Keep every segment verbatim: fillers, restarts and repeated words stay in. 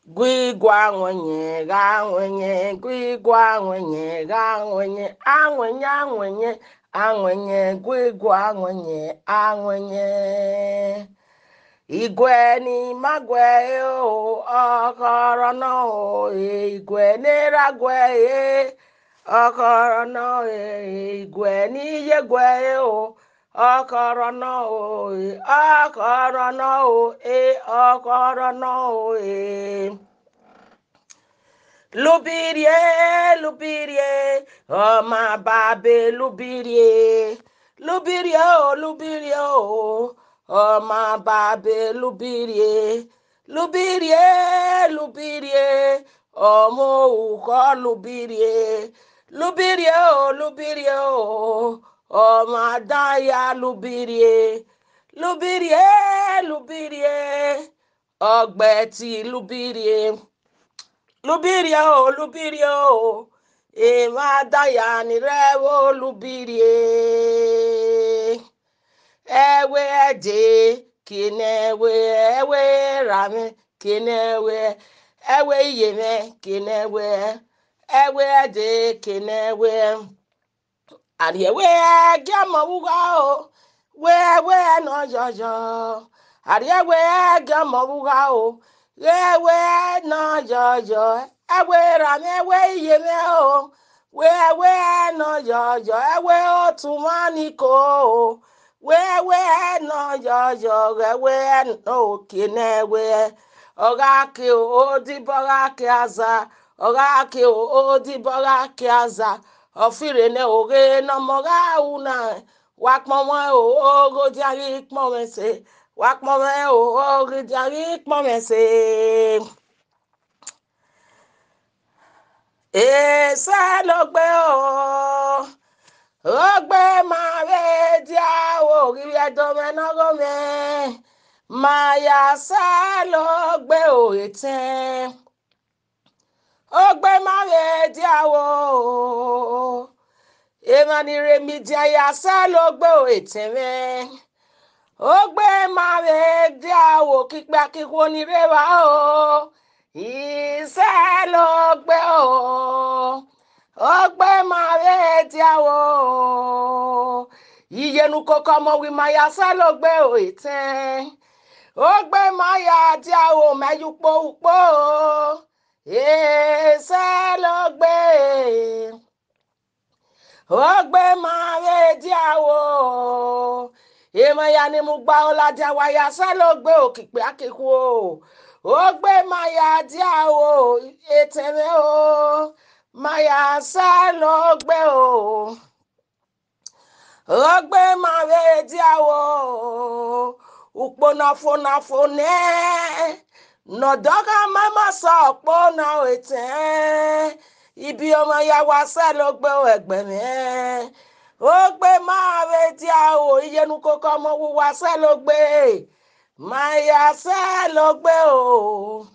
Guigua awẹnyẹn gha wẹnyẹn, guigua awẹnyẹn gha wẹnyẹn, awẹnyẹn, awẹnyẹn, awẹnyẹn, guigua awẹnyẹn, awẹnyẹn. Iguẹ ne ima gu ẹre o, ọkhọrọ nọ o, iguẹ ne erha gu ẹre, ọkhọrọ nọ o, iguẹ ne iye gu ẹre o, ọkhọrọ nọ o, ọkhọrọ nọ o, ọkhọrọ nọ o. Lubi rhie, lubi rhie, ọ ma ba be lubi rhie. Lubi rhie o, lubi rhie o, ọ ma ba be lubi rhie. Lubi rhie, lubi rhie, ọmọ orukhọ lubi rhie. Lubi rhie o, lubi rhie o, ọ ma dan ya lubi rhie. Lubi rhie, lubi rhie, ọgbẹti lubi rhie. Lubi rhie o, lubi rhie o, emwa da ya ni rre ẹvbo lubi rhie. Ẹwe ẹde, ke ne ẹwe, ẹwe erha mwẹ, ke ne ẹwe, ẹwe iye mwẹ, ke ne ẹwe, ẹwe ẹde, ke ne ẹwe. A rhie ẹwe gie ọmọ vbe ugha o, wẹ ẹwe nọ yọyọ. A rhie ẹwe gie ọmọ vbe ugha o, ghẹ ẹwe nọ yọyọ. Ẹwe erha mwẹ, ẹwe iye mwẹ o, wẹ ẹwe nọ yọyọ. Ẹwe otu mwa ni ko o, wẹ ẹwe nọ yọyọ. Ghẹ ẹwe nọ ke ne ẹwe. Ọ gha ke odibọ, ọ gha ke aza, ọ gha ke odibọ, ọ gha ke aza. Ọ fire nẹ oghe ne ọmọ gha ru na, wa kpọnmwẹ o, oghodian ghi kpọnmwẹ ẹse, wa kpọnmwẹ o, oghodian ghi kpọnmwẹ ẹse. Esẹlogbe o, ogbe ma vbe dia o, ghi vbe ẹdọmwẹ ne ọghomwẹ, ma ya sẹlogbe o etẹn. Ogbe ma vbe dia o, emwa ni rre media ya sẹlogbe o etẹn mwẹ. Ogbe ma vbe dia o, kikpia kikhuo ni rre evba o, I sẹlogbe o, ogbe ma vbe dia o. Iye ne ukoko ọmọ wi ma ya sẹlogbe o etẹn. Ogbe ma ya dia o, ma ya ukpo ukpo o. Esẹlogbe. Ogbe ma vbe dia o, emwa ya ni mu gba o ladian, wa ya sẹlogbe o, kikpia kikhuo. Ogbe ma ya dia o, etẹn mwẹ o, ma ya sẹlogbe o. Ogbe ma vbe dia o, ukpo na fo na fo nẹ, ne ọ dọgha ma ma sẹ ukpo na o etẹn. Ibiọmọ ya wa sẹlogbe o ẹgbẹe mwẹ. Ogbe ma vbe dia o, iye ne ukoko ọmọ wu wa sẹlogbe, ma ya sẹlogbe o.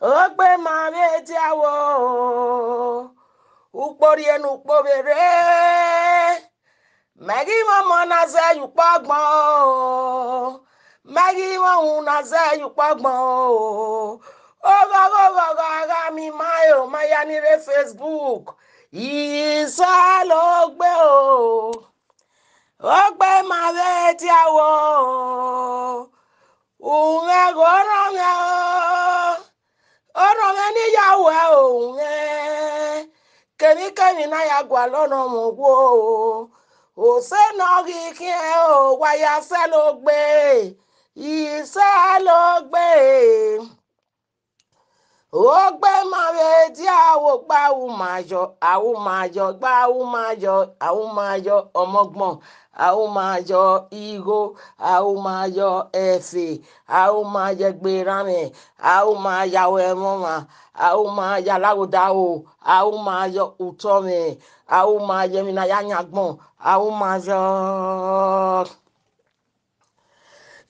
Ogbe ma vbe dia o, ukpo rhie ne ukpo vbe rre. Mẹ ghi mwẹ ọmọ na zẹ ye ukpo agbọn o, mẹ ghi mwẹ uhunmwu na zẹ ye ukpo agbọn o. Oghọghọ oghọghọ a gha miẹn ima ẹre, ọ ma ya ni rre Facebook. I sẹlogbe o, ogbe ma vbe dia o, umwẹ ghe orọnmwẹ o, orọnmwẹ ni ya wẹ o umwẹ, kemwikemwi na ya gualọ ne ọ mwẹ owo o, osẹ ne ọ ghi khian o, wa ya sẹlogbe, I sẹlogbe. Ogbe ma vbe dia o, gba u ma yọ, a u ma yọ, gba u ma yọ, a u ma yọ ọmọgbọn, a u ma yọ igho, a u ma yọ ẹfe, a u ma yọ egbe erha mwẹ, a u ma ya ru ẹmwẹ ọmwa, a u ma ya laghodaro, a u ma yọ utọ mwẹ, a u ma yọ emwi ne a ya yan agbọn, a u ma yọ.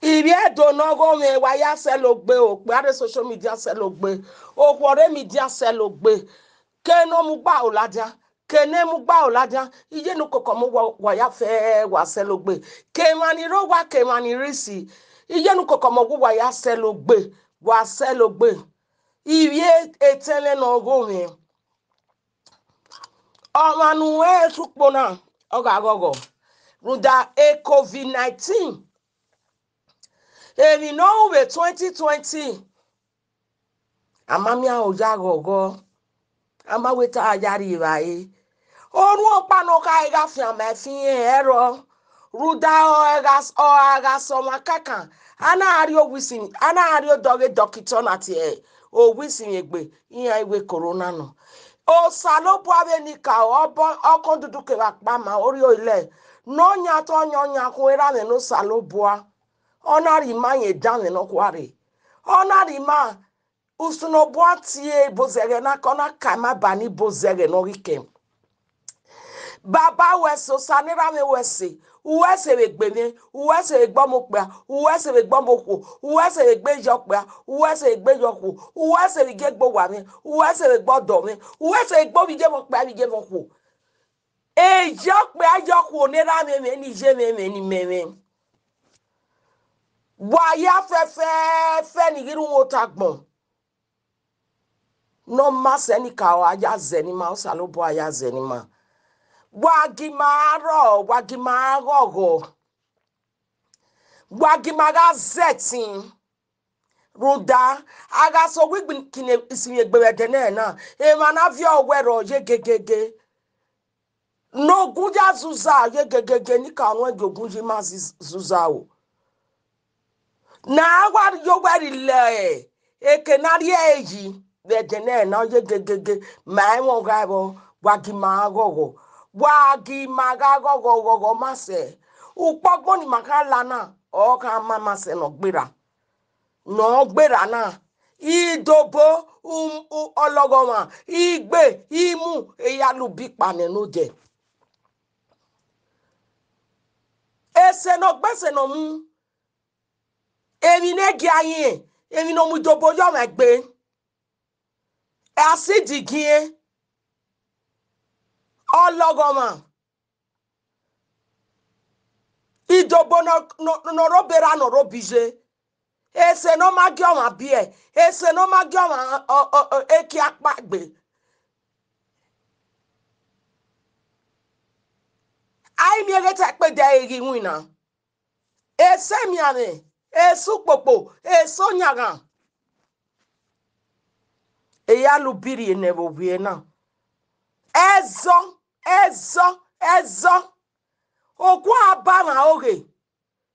Ivbi Ẹdo ne ọghomwẹ, wa ya sẹlogbe o, okpia rre social media sẹlogbe, okhuo rre media sẹlogbe, ke ne ọ mu gba o ladian, ke ne mu gba o ladian, iye ne ukoko ọmọ wa, wa ya fẹ wa sẹlogbe, ke emwa ni rre owa, ke emwa ni rre isi, iye ne ukoko ọmọ wu wa ya sẹlogbe. wa sẹlogbe. Ivbi etẹn mwẹ ne ọ gho mwẹ. Ọmwa ne u rẹn sẹ ukpo na, ọ gha ghọghọ. Rhunmwuda e covid nineteen, emwi ne ọ ru vbe twenty twenty, a ma miẹn aro ya ghọghọ, a ma wẹ te a ya rri evbare. Orhuọnkpa ne ọ khare gha fian ma ẹfe irẹn ẹrọ, rhunmwuda ọ gha, ọ gha sẹ ọmwa kankan, a na gha rrie owisin, a na gha rrie odọghe dọkitọ na tie owisin egbe, iran i wẹ corona nọ. Osanobua vbe enikaro, ọbọ ọkọndudu kevbe akpama, orhiọlẹ, ne ọ yan tọ yan ọ yan khun erha mwẹ ne Osanobua, ọ na rhie ima yan edanmwẹ ne ọ khua rre, ọ na rhie ima, Osanobua tie ibozẹghẹ na, ọ na ka ima ba ne ibozẹghẹ ne ọ ghi kẹ. Baba, wẹ sẹ, Osa ne erha mwẹ, wẹ sẹ, u ru ẹse vbe egbe mwẹ, u ru ẹse vbe egbe ọmọ okpia, u ru ẹse vbe egbe ọmọ okhuo, u ru ẹse vbe egbe iye okpia, u ru ẹse vbe egbe iye okhuo, u ru ẹse vbe iye egbe owa mwẹ, u ru ẹse vbe egbe ọdọ mwẹ, u ru ẹse vbe egbe ovbi iye mwẹ okpia, ovbi iye mwẹ okhuo. Iye okpia, iye okhuo ne erha mwẹ mwẹ, ne iye mwẹ mwẹ, ne imẹ mwẹ. Wa ya fẹfẹfẹ ne I ghi rre uhunmwu otọ agbọn. Ne ọ ma sẹ enikaro, a ya zẹ ne ima, Osanobua ya zẹ ne ima. Wa gie ima rrọọ, wa gie ima ghọghọ. Wa gie ima gha zẹ ẹtin. Rhunmwuda, a gha sẹ owa igbinna isinmwi egbe vbe ẹdẹ nẹ na, emwa na viọ wẹ rrọọ ye gegege. Ne ogun ya zuza ye gegege, enikaro nuẹn gie ogun ye ima zi-, zuza o. Ne a wa yo wẹ rhie eke ne a rhie ẹre yi vbe ẹdẹ nẹ na, ọ ye gegege, ma ẹmwẹ ọghe vbọ, wa gie ima ghọghọ, wa gie ima gha ghọghọ, ghọghọ ma sẹ. Ukpọgbọn ne ima kha la na, ọ kha ma ma sẹ ne ọ gberra, ne ọ gberra na. Idobo, um, u-, ọlọghọmwa, igbe, imu, e ya lu ubi kpa nẹ ne odẹ. Ese ne ọ gbe, ese ne ọ mu, emwi ne gie a yin, emwi ne ọ mu idobo ye ọmwa egbe, acid gie, ọlọghọmwa, idobo ne ọ, ne ọ, ne ọ rre obọ erha, ne ọ rre obọ iye, ese ne ọ ma gie ọmwa biẹ, ese ne ọ ma gie ọmwa, ọ, ọ, ọ, ekiakpa gbe. A i miẹn ghẹ te ẹkpẹdẹ ẹre ghi winna. Ese emianmwẹ, ese ukpokpo, ese oyanghan. E ya lu ubi rhie nẹ vbe ovbi ẹre na. Ẹzọ, ẹzọ, ẹzọ. Okhuo a ba mwẹ oghe.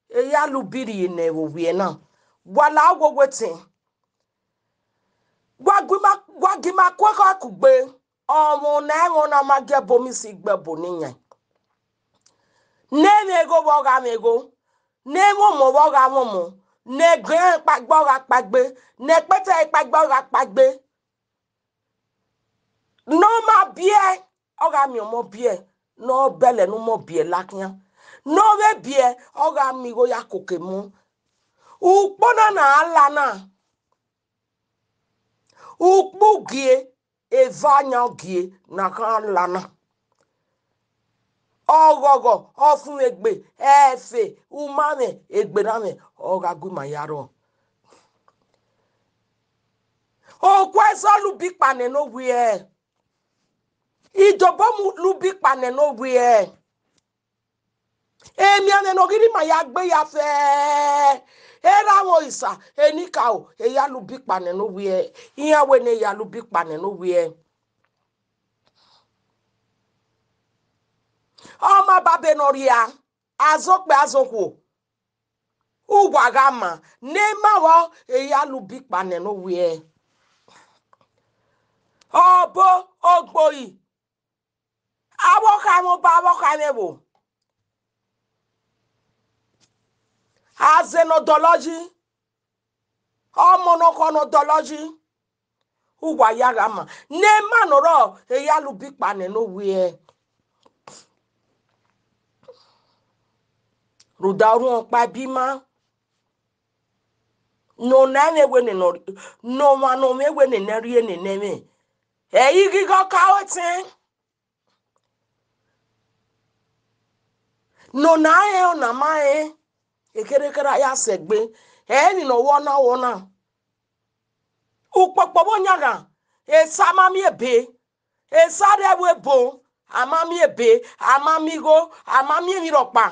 E ya lu ubi rhie nẹ vbe ovbi ẹre na. Wa la wo wetẹn. Wa gu ima, wa gie ima ku ekhọe kugbe. Ọmọ ne ẹmwẹ ọna ma gie ẹbọ, miẹn isi gbe ẹbọ ne iyan. Ne emwi egho vbe ọ gha mwẹ egho, ne emwi ọmọ vbe ọ gha mwẹ ọmọ, ne ẹgbẹe kpaegbe ọ gha kpaegbe, ne ẹkpẹtẹ kpaegbe ọ gha kpaegbe. Ne ọ ma biẹ, ọ gha miẹn ọmọ biẹ, ne ọ bẹlẹ ne ọmọ biẹ la khian. Ne ọ vbe biẹ, ọ gha miẹn igho ya koko emọ. Ukpo na ne a la na, ukpo ugie, eva yan ugie ne a kha la na. Ọghọghọ, ọfumwegbe, ẹfe, umamwẹ, egberranmwẹ, ọ gha gu ima ya rrọọ. Okhuo ẹzọ lu ubi kpa nẹ ne owiẹ. Idobo mu lu ubi kpa nẹ ne owiẹ. Emianmwẹ ne ọ ghi rre ima ya gbe ya fẹ, erha mwẹ, orisa, enikaro, e ya lu ubi kpa nẹ ne owiẹ. Iran wẹ ne e ya lu ubi kpa nẹ ne owiẹ. Ọ ma ba be ne ọ rhia, azokpia azokhuo, uwa gha ma ne ima vbọ, e ya lu ubi kpa nẹ ne owiẹ. Ọbo, ogbori, avbe ọkhaemwẹ ọba, avbe ọkhaemwẹ ẹvbo, aze ne ọ dọlọ yi, ọmọ ne ọ khọ ne ọ dọlọ yi, uwa ya gha ma ne ima ne ọ rrọọ, e ya lu ubi kpa nẹ ne owiẹ. Rhunmwuda orhuọnkpa ẹbe ima, ne ọ na ẹmwẹ wẹ nene ọ, ne ọmwa ne ọ mwẹ wẹ nene rhie nene ẹmwẹ, ẹ i ghi ghe ọka ru etẹn. Ne ọ na rẹn, ọ na ma rẹn, ekherhe kherhe a ya sẹ egbe, ẹ i re emwi ne ọ wẹ ọna, ọ wẹ ọna. Ukpokpo vbe ọyanghan, esa ma miẹn ebe, esa rre ẹvbo ebo, a ma miẹn ebe, a ma miẹn igho, a ma miẹn emwi rhọkpa,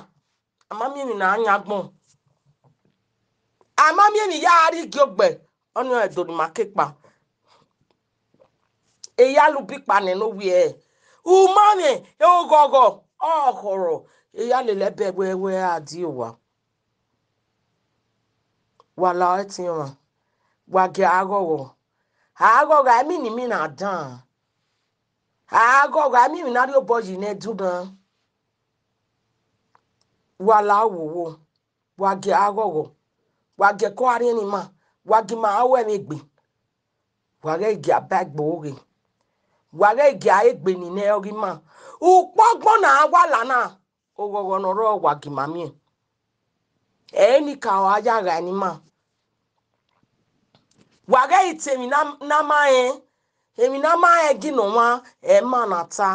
a ma miẹn emwi ne a yan agbọn, a ma miẹn emwi ya rrie igie ogbẹ, ọnii ọre Ẹdo ne ima ke kpa. Eyalubi kpa nẹ ne ovbi ẹre, u ma mwẹ oghọghọ, ọ khọrọ, eya lele ẹbẹ wẹ wẹ a die owa. Wa la ẹtin ọmwa, wa gie a ghọghọ, a ghọghọ, a miẹn emwi ne a dan, a ghọghọ, a miẹn emwi ne a rhie obọ yi ne ẹdun dan. Wa la wowo, wa gie a ghọghọ, wa gie ẹko a rhiẹnrhiẹn ima, wa gie ima ru ẹmwẹ egbe, wa ghẹ gie a ba egbe ghe, wa ghẹ gie a egbe ni nẹ ọghe ima. Ukpọgbọn ne a wa la na, oghọghọ ne ọ rrọọ wa gie ima miẹn. Ẹre enikaro a ya ghae ne ima. Wa ghẹ i te emwi ne a, ne a ma rẹn, emwi ne a ma rẹn gie ne ọmwa, ẹ ma na ta.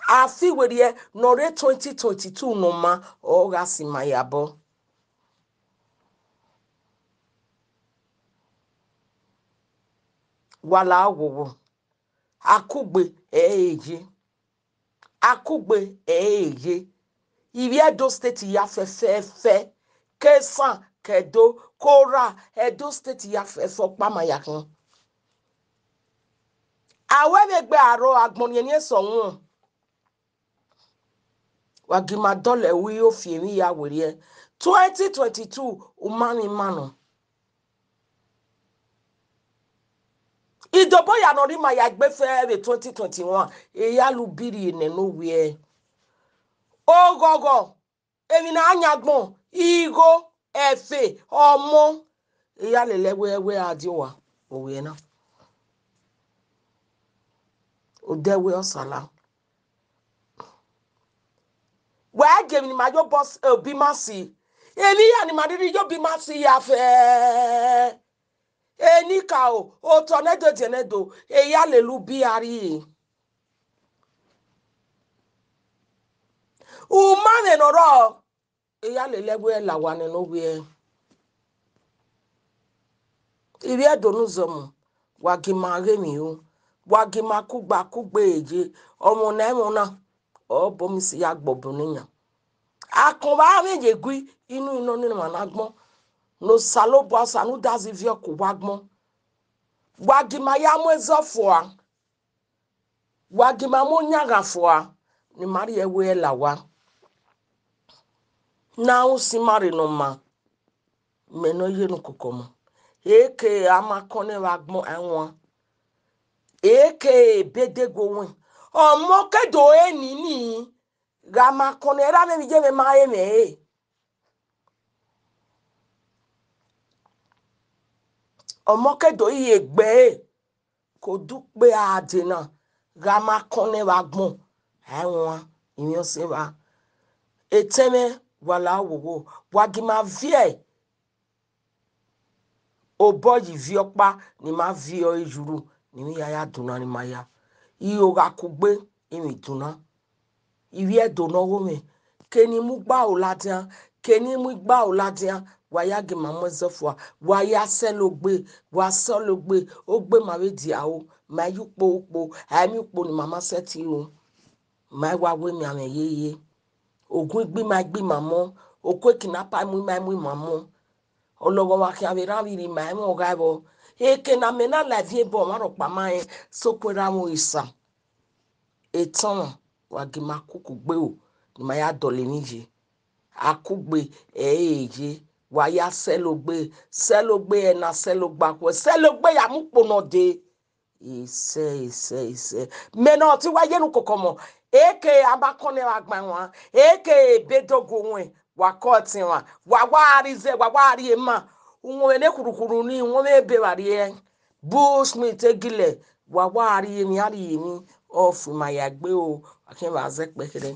A fi werriẹ ne ọ rre twenty twenty-two ne ọ ma, ọ gha si ima ya obọ. Wa la wowo, akugbe ẹ i re ye, akugbe ẹ i re ye. Ivbi Edo State ya fẹfẹfẹ, ke Esan, ke Ẹdo, ke Ora, Edo State ya fẹfẹ ọkpa ma ya khin. A wẹ vbe egbe aro agbọn riẹn ni sẹ ọmwa, wa gie ima dọlọ ẹvbo ofiemwi ya werriẹ. Twenty twenty-two, u ma mwẹ ima nọ. Idobo ya ne ọ rre ima ya egbe fẹ vbe twenty twenty-one, Eyalubi rhie nẹ ne ovbi ẹre. Oghọghọ, emwi ne a yan agbọn, igho, ẹfe, ọmọ, eya lele ẹvbo wẹ a die owa, ovbi ẹre na. Odẹ wẹ ọ sala. Wa gie emwi ne ima ye obọ s-, obi ima si. Emwi hia ne ima rhirhi ye obi ima si ya fẹ. Enikaro, otọ ne Ẹdo, ediọn ne Ẹdo, eya lele ubi a rrie. U ma mwẹ ne ọ rrọọ, eya lele ẹvbo la owa nẹ ne ovbi ẹre. Ivbi Ẹdo ne uzọmọ, wa gie ima ghe emwi ru, wa gie ima kugbe akugbe ye, ọmọ ne a i mwẹ na, ọ bọ miẹn isi ya gbe obọ ne iran. Akọn vbe a mwẹ ye gui, inu inu ọnii ne ima na agbọn, ne Osanobua Osanudazi viọ ke uwa agbọn. Wa gie ima ya mu ẹzọ fua, wa gie ima mu ọyanghan fua, ne ima rhie ẹvbo la owa. Ne a ru sin ima rre ne ọ ma, mẹ ne ọ ye ne ukoko ọmọ. Eke a ma kọn nẹ vbe agbọn ẹwaẹn, eke ebe deguẹ owẹn, ọmọ ke do re nini, gha ma kọn nẹ, erha mwẹ vbe iye mwẹ ma re mwẹ re. Ọmọ ke do re egbe ẹre, ke odukpe a dee na, gha ma kọn nẹ vbe agbọn, a i wan, emwi ọse evba. Etẹn mwẹ, wa la wowo, wa gie ima viẹ obọ yi viọ ọkpa, ne ima viọ ẹre yuru, ne emwi hia ya dunna ne ima ya. Iro gha kugbe, emwi dunna. Ivbi Ẹdo ne ọ gho mwẹ, ke ne I mu igba ro ladian, ke ne I mu igba ro ladian, wa ya gie ima mu ẹzọ fua, wa ya sẹlẹ ogbe, wa sẹlẹ ogbe, ogbe ma vbe dia ro, ma ye ukpo ukpo, a i miẹn ukpo ne ima ma sẹtin ru, ma i wa wẹ emianmwẹ yeye. Ogun igbe ima i gbe ima mọ, oku ekinapa i mu ima i mu ima mọ. Ọlọghọmwa khian vbe rhan vbe rre ima i mwẹ ọghae vbọ. Eke ne amẹ na la ẹviẹn obọ ọmwa rhọkpa ma rẹn, sokpan erha mwẹ ore Esan. Etọmwa, wa gie ima kugbe ro, ne ima ya dọlọ emwi ye. Akugbe ẹ i re ye, wa ya sẹlẹ ogbe, sẹlẹ ogbe ẹna, sẹlẹ ogbe akhuẹ, sẹlẹ ogbe ya mu ukpo ne ọ dee. Isẹ, isẹ, isẹ. Mẹ ne ọ te wa ye ne ukoko ọmọ, eke a ma kọn nẹ vbe agbọn ẹwaẹn, eke ebe do gu owẹn, wa kọ ẹtin mwa, wa wa rrie izẹ, wa wa rrie ema. Uwọnmwẹ ne khurukhuru ni, uwọnmwẹ ebe vbe a rrie, bushmeat egilẹ, wa wa rrie emwi, a rrie emwi, ọ fu ima ya egbe o, a khian vbe a zẹ kpẹkherẹ.